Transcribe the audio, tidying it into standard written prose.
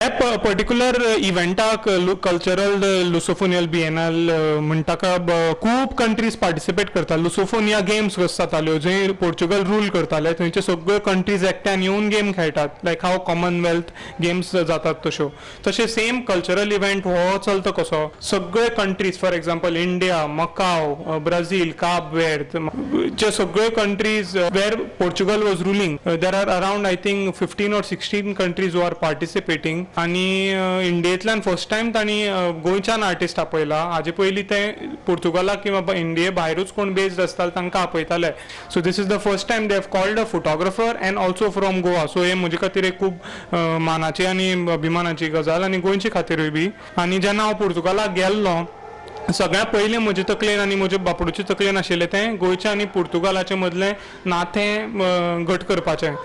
Particular इव्हेंटाक, cultural लुसोफोनियल बिएनल म्हणटा, खूब countries participate करता. लुसोफोनिया गेम्स कशे जाताल्यो, जंय पोर्चुगल रूल करताले, थंयचे सगळ्यो कंट्रीज एकट्यान येवन गेम खेळटात, लायक हाव कॉमनवेल्थ गेम्स जातात तश्यो. तशें सेम कल्चरल इव्हेंट हो चलता कसो, सगळे countries, for example India, Macau, Brazil, Cape Verde, जे सगळे countries where Portugal was ruling, there are around, I think, 15 or 16 countries who are participating. आनी इंडियेंतल्यान फर्स्ट टायम तांणी गोंयच्यान आर्टिस्ट आपयला. हाजे पयलीं ते पुर्तुगालाक किंवा इंडिये भायरूच कोण बेस्ड आसताले तांकां आपयताले. So this is the first time they have called a photographer and also from Goa. So हे म्हजे खातीर एक खूब मानाची आनी अभिमानाची गजाल आनी गोंयचे खातीरूय बी. आनी जेन्ना हांव पुर्तुगालाक गेल्लो, सगळ्या पयलें म्हजे तकलेन आनी म्हज्या बापडूचे तकलेन आशिल्लें तें गोंयचें आनी पुर्तुगालाचे मदलें नातें घट करपाचें.